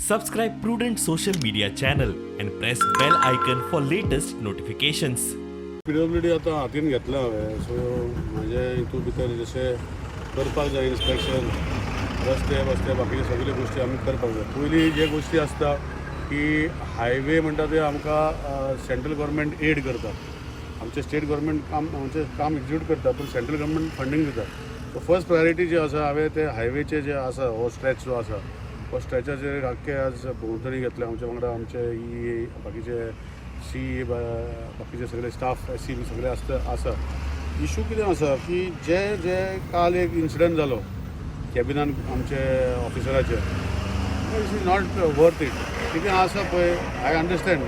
Subscribe Prudent Social Media channel and press bell icon for latest notifications. PWD आतां हातीन घेतला हांवें. So म्हाजे हितून भितर जशें करपाक जाय, इन्स्पेक्शन, रस्ते बस्ते, बाकीचे सगळे गोश्टी आमी करपाक जाय. पयलीं जे गोश्टी आसता की हायवे म्हणटा ते आमकां सेंट्रल गव्हर्मेंट एड करता. आमचें स्टेट गव्हर्मेंट काम, आमचें काम एक्जिक्यूट करता, पूण सेंट्रल गव्हर्मेंट फंडींग दिता. सो फर्स्ट प्रायोरिटी जी आसा, हांवें ते हायवेचे जे आसा, हो स्ट्रेच जो आसा, हो स्ट्रेचाचेर आख्खे आज भोंवतणी घेतले. आमच्या वांगडा आमचे ई, बाकीचे सी, बाकीचे सगळे स्टाफ, एस सी बी सगळे आसता आसा. इशू कितें आसा की जे जे काल एक इन्सिडंट जालो कॅबिनान आमचे ऑफिसराचे, it is not worth it. कितें आसा पळय, I understand,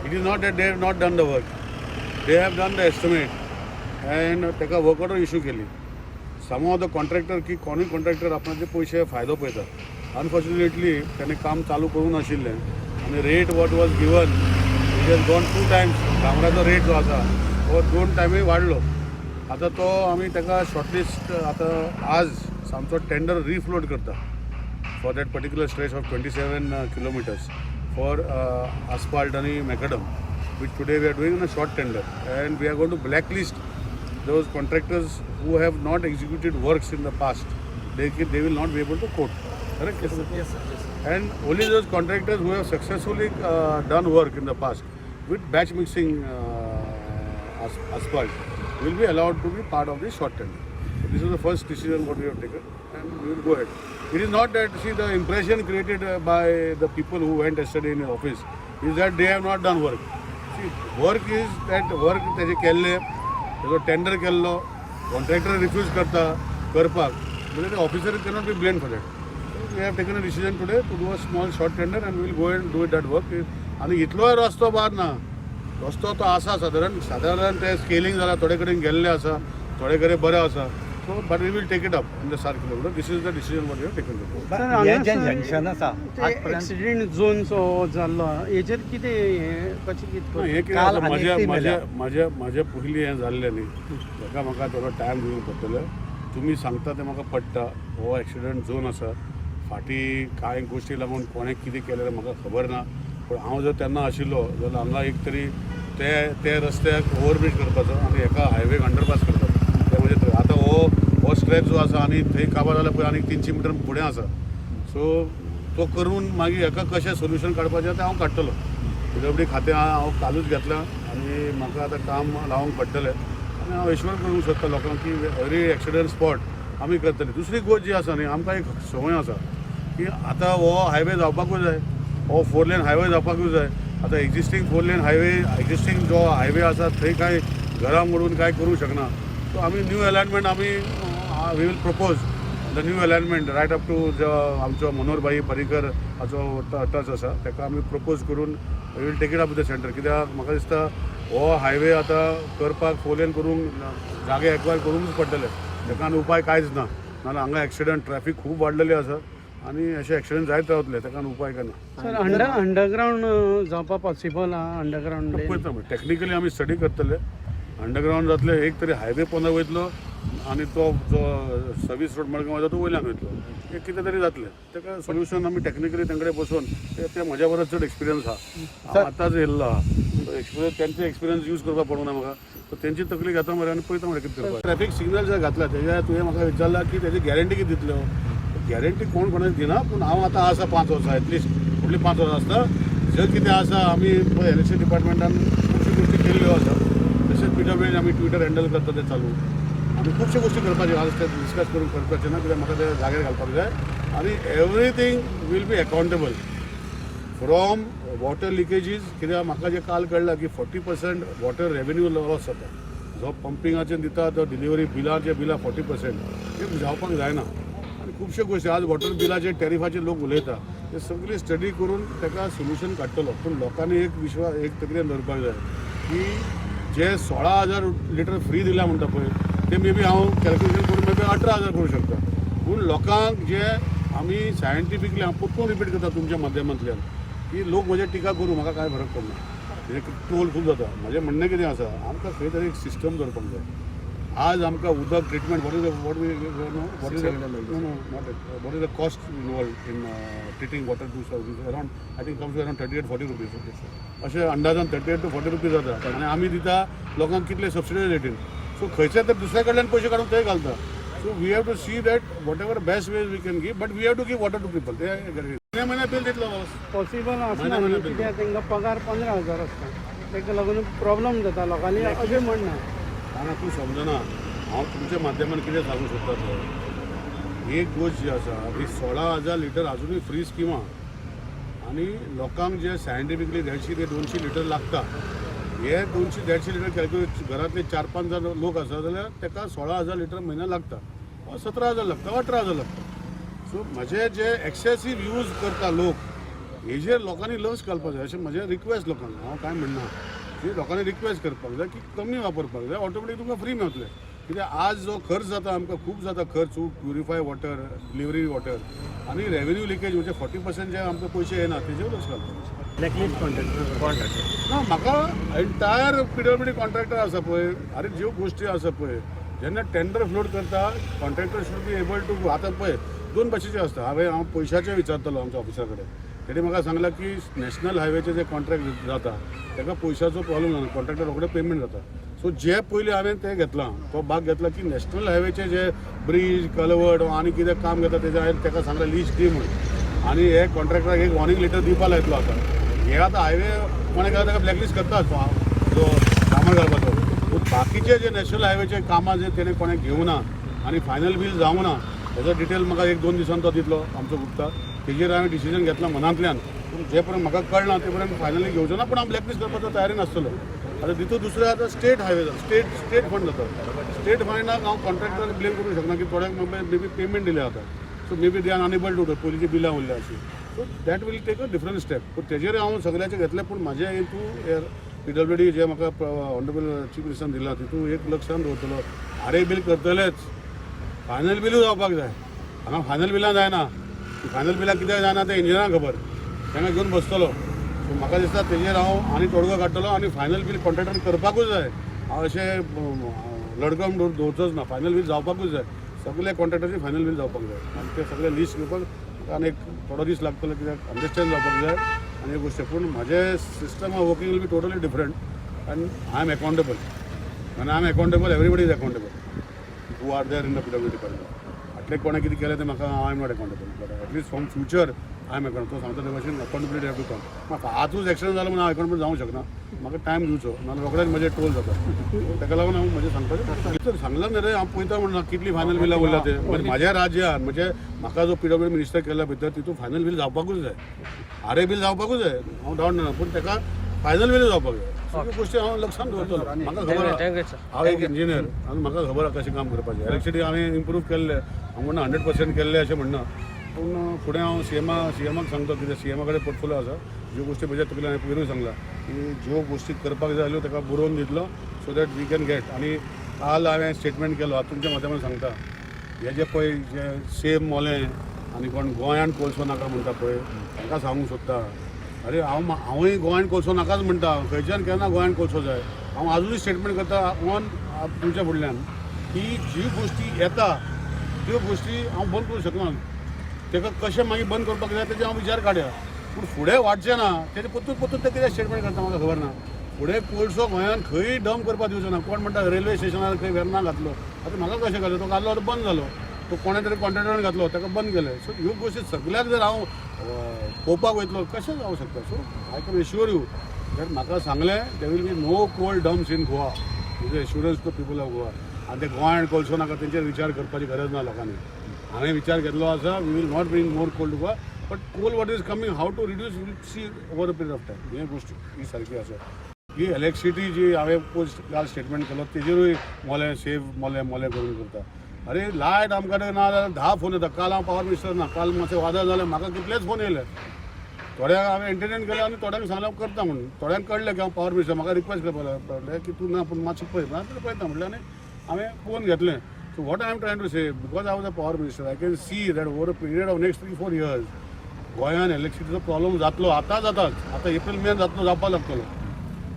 it is not that they have not done the work. They have done the estimate and ताका वर्क ऑर्डर इशू केली. सम ऑफ the contractor की कोणूय कॉन्ट्रॅक्टर आपणाचे पयशे फायदो पळयता. अनफॉर्च्युनेटली ताणें काम चालू करूंक नाशिल्लें आनी rate what was given, it has gone two times. डांबराचो rate जो आसा हो दोन टायमूय वाडलो. आतां तो आमी ताका शॉर्टलिस्ट, आतां आज आमचो टेंडर रिफ्लोट करता for that particular stretch of 27 kilometers for asphalt आनी macadam, which today we are doing in a short tender, and we are going to blacklist those contractors who have not executed works in the past. They will not be able to quote, correct? Yes, sir. Yes, sir. And only those contractors who have successfully done work in the past with batch mixing asphalt will be allowed to be part of the short tender. So this is the first decision what we have taken, and we will go ahead. It is not that, see, the impression created by the people who went yesterday in the office is that they have not done work. See, work is that work तेजे केल्ले, तेजो tender केल्लो, contractor refuse करता करपाक म्हणजे ते officer cannot be blame for that. We have taken a decision today to do a small short tender and we will go and do that work. आनी इतलोय रस्तो बाद ना, रस्तो तो आसा. सादारण सादारण ते स्केलिंग जाला, थोडे कडेन गेल्ले आसा, थोडे कडेन बरें आसा. So, but we will take it up in the सात kilometer. This is the decision what we have taken. Sir, हे जे हांगासर जंक्शन आसा ते आजपर्यंत एक्सिडेंट झोन सो जाल्लो, हेजेर कितें हें कशें कितें? हे कितें काल आसा, आनी म्हज्या ती म्हज्या मेल्या. म्हज्या म्हज्या पयलीं हें जाल्लें न्ही, ताका म्हाका थोडो टायम दिवंक पडटलो. तुमी सांगता तें म्हाका पडटा. हो एक्सिडंट झोन आसा. फाटीं कांय गोश्टी लागून कोणें कितें केलें म्हाका खबर ना, पूण हांव जर तेन्ना आशिल्लो जाल्यार हांगा एक तरी ते ते रस्त्याक ओवरब्रीज करपाचो आनी हेका हायवेक अंडरपास करपाचो. ते म्हणजे आतां हो हो स्ट्रेच जो आसा आनी थंय काबार जाल्यार पळय आनी 300 मिटर फुडें आसा. सो तो करून मागीर हेका कशें सोल्युशन काडपाचें तें हांव काडटलो. पीडब्ल्यूडी खातें हांव कालूच घेतलां आनी म्हाका आतां काम लावंक पडटलें आनी हांव एश्योर करूंक सोदता लोकांक की एवरी एक्सिडंट स्पॉट आमी करतले. दुसरी गोश्ट जी आसा न्ही, आमकां एक संवय आसा की आतां हो हायवे जावपाकूच जाय, हो फोर लेन हायवे जावपाकूच जाय. आतां existing four lane highway, existing जो हायवे आसा थंय कांय घरां मोडून कांय करूंक शकना. सो आमी न्यू अलायनमेंट, आमी we will propose the new alignment right up to जो आमचो मनोहर भाई पर्रीकर हाचो टच आसा, ताका आमी प्रपोज करून we will take it up the centre. कित्याक म्हाका दिसता हो हायवे आतां करपाक, फोर लेन करूंक जागे एक्वायर करूंकच पडटले. ताका आनी उपाय कांयच ना. नाजाल्यार हांगा एक्सिडंट, ट्रॅफीक खूब वाडलेली आसा आनी अशे एक्सिडंट जायत रावतले. ताका आनी उपाय काय ना. सर, अंडरग्रावंड जावपा पॉसिबल आहा अंडरग्रावंड? पळयता, टॅक्निकली आमी स्टडी करतले. अंडरग्रावंड जातले, एक तरी हायवे पोंदा वयतलो आनी तो जो सर्वीस रोड मडगांव वयता तो वयल्यान वयतलो. एक कितें तरी जातलें. ताका सोल्युशन आमी टॅक्निकली तांचे कडेन बसून, ते म्हज्या बरोबर चड एक्सपिरियन्स आहा. हांव आतांच येयल्लो आहा. एक्सपिरियन्स, तेंचे एक्सपिरियन्स यूज करपाक पडूंक ना म्हाका. सो तेंची तकली घेता मरे आनी पळयता मरे कितें करपाक. ट्रॅफीक सिग्नल जर घातला तेज्या तुवें म्हाका विचारला की तेजी गॅरंटी कितें दितलो? गॅरंटी कोण कोणाक दिना, पूण हांव आतां आसा 5 वर्सां, एटलिस्ट फुडलीं 5 वर्सां आसता. जर कितें आसा, आमी इलेक्शन डिपार्टमेंटान खुबश्यो गोश्टी केल्ल्यो आसा. तशेंच पीडब्ल्यूडीन आमी ट्विटर हँडल करता तें चालू. आमी खुबश्यो गोश्टी करपाच्यो आज, ते डिस्कस करून करपाचें ना, कित्याक म्हाका ते जाग्यार घालपाक जाय. आनी everything will be accountable from water leakages, कित्याक म्हाका जें काल कळ्ळां की 40% वॉटर रेवेन्यू लॉस जाता. जो पंपिंगाचेर दिता तो डिलिव्हरी बिलाचे, बिलां 40%, ते जावपाक जायना. आनी खुबश्यो गोश्टी आज वॉटर बिलाचे, टॅरिफाचे लोक उलयता, ते सगळी स्टडी करून ताका सोल्युशन काडटलो. पूण लोकांनी एक विश्वास, एक तकलेन दवरपाक जाय की जे 16,000 लिटर फ्री दिल्या म्हणटा पळय, ते मे बी हांव कॅल्क्युलेशन करून मे बी 18,000 करूं शकता. पूण लोकांक जे आमी सायंटिफिकली, हांव परतून रिपीट करता तुमच्या माध्यमांतल्यान की लोक म्हजेर टिका करूं, म्हाका कांय फरक पडना. हे ट्रोल खूब जाता. म्हजें म्हणणें कितें आसा, आमकां खंय तरी एक सिस्टम दवरपाक जाय. आज आमकां उदक treatment, what is the what we know what is no no not what is the cost involved in treating water to service? Around, I think, comes around 38-40 rupees. अशें अंदाजान 38 to 40 rupees जाता आनी आमी दिता लोकांक कितले सबसिडी रेटीन. So खंयचे तर दुसऱ्या कडल्यान पयशे काडून थंय घालता. So we have to see that whatever best ways we can give, but we have to give water to people. ते म्हयन्या म्हयन्या बील दितलो बॉस. पॉसिबल आसना. महिन्या न्ही. महिन्या. कित्याक तांकां पगार 15,000 आसता, ताका लागून प्रॉब्लम जाता लोकांनी अशें म्हणना. ना, तूं समजना. हांव तुमच्या माध्यमान कितें सांगूंक सोदता तें, एक गोश्ट जी आसा ती 16,000 लिटर अजुनूय फ्री स्किमा आनी लोकांक जे सायंटिफिकली 150 ते 200 लिटर लागता. हे 200-150 लिटर कॅल्क्युलेट, घरांतले चार पांच जाण लोक आसा जाल्यार ताका 16,000 लिटर म्हयन्या लागता वा 17,000 लागता वा 18,000 लागता. सो म्हजे जे एक्सेसीव यूज करता लोक, हेजेर लोकांनी लक्ष घालपाक जाय अशें म्हजें रिक्वेस्ट लोकांक. हांव कांय म्हणना की लोकांनी रिक्वेस्ट करपाक जाय की कमी वापरपाक जाय, ऑटोमॅटीक तुमकां फ्री मेळटलें. कित्याक आज जो खर्च जाता आमकां, खूब जाता खर्च to purify water, delivery water आनी रेवेन्यू लिकेज म्हणजे 40% जे आमकां पयशे येना तेजेर लक्ष घालपाक. Blacklist contractor. ना, म्हाका एंटायर पीडब्ल्यूडी कॉन्ट्रॅक्टर आसा पळय, अरे ज्यो गोश्टी आसा पळय, जेन्ना टेंडर फ्लोट करता, contractor should be able to. आतां पळय, दोन भाशेचे आसता. हांव पयशाचें विचारतलो आमच्या ऑफिसा कडेन. तेणी म्हाका सांगलां की नॅशनल हायवेचे जे कॉन्ट्रॅक्ट जाता ताका पयशाचो प्रॉब्लम जाना, कॉन्ट्रॅक्टर रोखडे पेमेंट जाता. सो जे पयलीं हांवें ते घेतलां, तो भाग घेतला की नॅशनल हायवेचे जे ब्रीज, कलवर्ट आनी कितें काम घेता तेजें हांवें ताका सांगलां लिस्ट दी म्हूण आनी हे कॉन्ट्रॅक्टराक एक वॉर्निंग लेटर दिवपा लायतलो. आतां हे आतां हायवे कोणें केला ताका ब्लॅकलिस्ट करताच जो कामां घालपाचो. पूण बाकीचे जे नॅशनल हायवेचे कामां जे तेणें कोणें घेवना आनी फायनल बील जावंक ना, तेजो डिटेल म्हाका एक दोन दिसान तो दितलो आमचो गुप्ता. तेजेर हांवें डिसिजन घेतलां मनांतल्यान, पूण जे पर्यंत म्हाका कळना ते पर्यंत फायनली घेवचो ना, पूण हांव ब्लॅकलिस्ट करपाचो तयारी नासतलो. आतां तितून दुसरें, आतां स्टेट हायवे जाता, स्टेट फंड जाता. स्टेट फंडाक हांव कॉन्ट्रॅक्टराक ब्लेम करूंक शकना की थोड्यांक मे बी पेमेंट दिल्या जाता, so maybe they are unable to, पयलींची बिलां उरल्या अशीं. So that will take a different step. पूण तेजेर हांव सगळ्याचें घेतलें, पूण म्हाजें हितून पीडब्ल्यूडी जे म्हाका ऑनरेबल चीफ मिनिस्टरान दिलां तितून एक लक्षान दवरतलो, आर ए बील करतलेच, फायनल बिलूय जावपाक जाय. हांगा फायनल बिलां जायना. फायनल बिलां कित्याक जायना तें इंजिनियरांक खबर, तांकां घेवन बसतलो. सो म्हाका दिसता तेजेर हांव आनी तोडगो काडटलो आनी फायनल बील कॉन्ट्रॅक्टरान करपाकूच जाय. हांव अशें लडकम दवरचोच ना. फायनल बील जावपाकूच जाय, सगळे कॉन्ट्रॅक्टराचे फायनल बील जावपाक जाय आनी ते सगळे लिस्ट घेवपाक म्हाका आनी एक थोडो दीस लागतलो, कित्याक अंडरस्टँड जावपाक जाय आनी एक गोश्ट. पूण म्हाजें system of working will be totally different and I am accountable. आनी I am accountable, everybody is accountable who are there in the PW department. आटले कोणें कितें केलें तें म्हाका, I am not accountable, but at least from future I am account. तो सांगता ते भाशेन अकाउंटेबिलिटी have to come. म्हाका आजूच एक्सिडंट जालो म्हणून हांव अकाउंटेबल जावंक शकना. म्हाका टायम दिवचो, नाजाल्यार रोखडेच म्हजें ट्रोल जाता. ताका लागून हांव म्हजें सांगपाचें तर सांगलां न्ही रे, हांव पळयता म्हणून कितली फायनल बिलां उरला ते. म्हणजे म्हाज्या राज्यान, म्हणजे म्हाका जो पीडब्ल्यू मिनिस्टर केला भितर, तितून फायनल बील जावपाकूच जाय, आर ए बील जावपाकूच जाय. हांव डावट ना, पूण ताका फायनल बील जावपाक जाय. सगळ्यो गोश्टी हांव लक्षान दवरतलो. म्हाका खबर आहा, हांव एक इंजिनियर आनी म्हाका खबर आहा कशें काम करपाचें. इलेक्ट्रिसिटी हांवें इम्प्रूव केल्लें, हांव म्हणना 100% केल्लें अशें म्हणना, पूण फुडें हांव सीएमाक सांगता, कित्याक सीएमा कडेन पोर्टफोलियो आसा. ज्यो गोश्टी म्हज्या तकल्यान, हांवें पयरूय सांगलां की ज्यो गोश्टी करपाक जाय जाल्यो ताका बरोवन दितलो so that we can get. आनी काल हांवें स्टेटमेंट केलो, आतां तुमच्या माध्यमान सांगता, हे जे पळय जे सेम मोलें आनी कोण गोंयान कोळसो नाका म्हणटा पळय, तांकां सांगूंक सोदता, अरे हांव हांवूय गोंयान कोळसो नाकाच म्हणटा. खंयच्यान केन्ना गोंयान कोळसो जाय? हांव आजुनूय स्टेटमेंट करता ऑन तुमच्या फुडल्यान की जी गोश्टी येता त्यो गोश्टी हांव बंद करूंक शकना. ताका कशें मागीर बंद करपाक जाय तेजे हांव विचार काडया, पूण फुडें वाडचें ना तेजें परतून परतून ते कितें स्टेटमेंट करता म्हाका खबर ना. फुडें कोळसो गोंयांत खंय डंप करपाक दिवचो ना. कोण म्हणटा रेल्वे स्टेशनार खंय वेर्ना घातलो. आतां म्हाका कशें घातलो? तो घातलो, आतां बंद जालो. तो कोणें तरी कॉन्ट्रॅक्टरान घातलो, ताका बंद केलें. सो ह्यो गोश्टी सगल्याक जर हांव पळोवपाक वयतलो, कशें जावंक शकता? So I can assure you that म्हाका सांगलें, there will be no coal dumps in Goa is assurance to people of Goa. आनी ते गोंयांत कोळसो नाका तेंचेर विचार करपाची गरज ना लोकांनी. हांवें विचार घेतलो आसा, we will not bring more coal to Goa, but coal what is coming, how to reduce, will see over a period of time. ही गोश्ट ही सारकी आसा. ही इलेक्ट्रिसिटी जी हांवें पोस्ट काल स्टेटमेंट केलो, तेजेरूय मोलें सेफ मोलें मोलें करून करता. अरे लायट आमकां ना जाल्यार 10 फोन येता. काल हांव पावर मिनिस्टर ना, काल मातशें वादळ जालें, म्हाका कितलेच फोन येयले. थोड्यांक हांवें एंटरटेन केलें आनी थोड्यांक सांगलें हांव करता म्हणून. थोड्यांक कळ्ळें की हांव पावर मिनिस्टर, म्हाका रिक्वेस्ट करपाक लागले की तूं ना पूण मातशें पळय. हांवें पळयता म्हणलें आनी हांवें पळोवन घेतलें. So what I am trying to say, because I was a power minister, I can see that over a period of next 3-4 years गोंयान इलेक्ट्रिसिटीचो प्रॉब्लम जातलो. आतां जाताच, आतां एप्रील मेन जातलो, जावपाक लागतलो.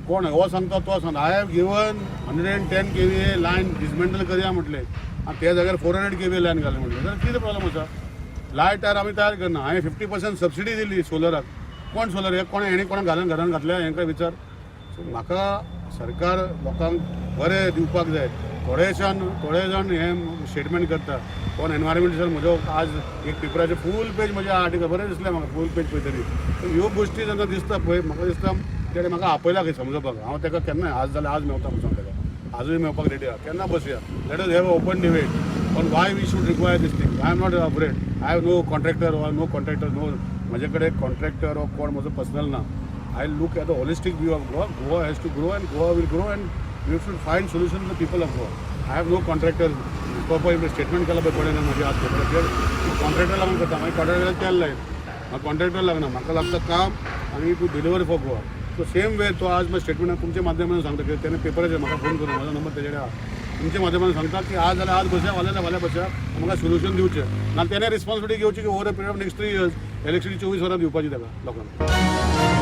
कोण हो सांगता तो सांगता. I have given 110 kVA line dismantle करया म्हटलें आनी त्या जाग्यार 400 kVA line घालें म्हटलें, जाल्यार कितें प्रॉब्लम आसा? लायट तयार आमी तयार करना. हांवें 50% सबसिडी दिली सोलराक. कोण सोलर हे कोण हेणी कोणाक घालून घरान घातल्या हेंकां विचार. सो म्हाका सरकार लोकांक बरें दिवपाक जाय. थोडेशान थोडे जाण हे स्टेटमेंट करता, कोण एनवायरमेंटल. म्हजो आज एक पेपराचेर फूल पेज म्हजें आर्टिकल बरें दिसलें म्हाका फूल पेज पळयतरी. ह्यो गोश्टी जेन्ना दिसता पळय, म्हाका दिसता तेणें म्हाका आपयला खंय समजोवपाक. हांव ताका केन्नाय आज जाल्यार आज मेवता म्हणून सांगता ताका. आजूय मेवपाक रेडी आहा. केन्ना बसया, let us have open debate on why we should require this thing. I am not afraid. I have no contractor or no contractor, no. म्हजे कडेन कॉन्ट्रॅक्टर or कोण म्हजो पर्सनल ना. I look at the holistic view of Goa. Goa has to grow and Goa will grow and we should find solution to people of Goa. I have no contractor. पळय, statement केला पळय कोणें म्हजे आज पेपराचेर, contractor लागून करता. मागीर कॉन्ट्रॅक्टर तेल लायत, म्हाका कॉन्ट्रॅक्टर लागना. म्हाका लागता काम आनी to deliver for Goa. So same way तो आज मागीर स्टेटमेंट तुमच्या माध्यमान सांगता की तेणे पेपराचेर म्हाका फोन करून, म्हजो नंबर तेजे कडेन आहा, तुमच्या माध्यमान सांगता की आज जाल्यार आज बसया, फाल्यां जाल्यार फाल्यां बसया, म्हाका सोल्युशन दिवचें ना. तेणे रिस्पॉन्सिबिलिटी घेवची की over a period of next 3 years electricity 24 वरां दिवपाची ताका लोकांक.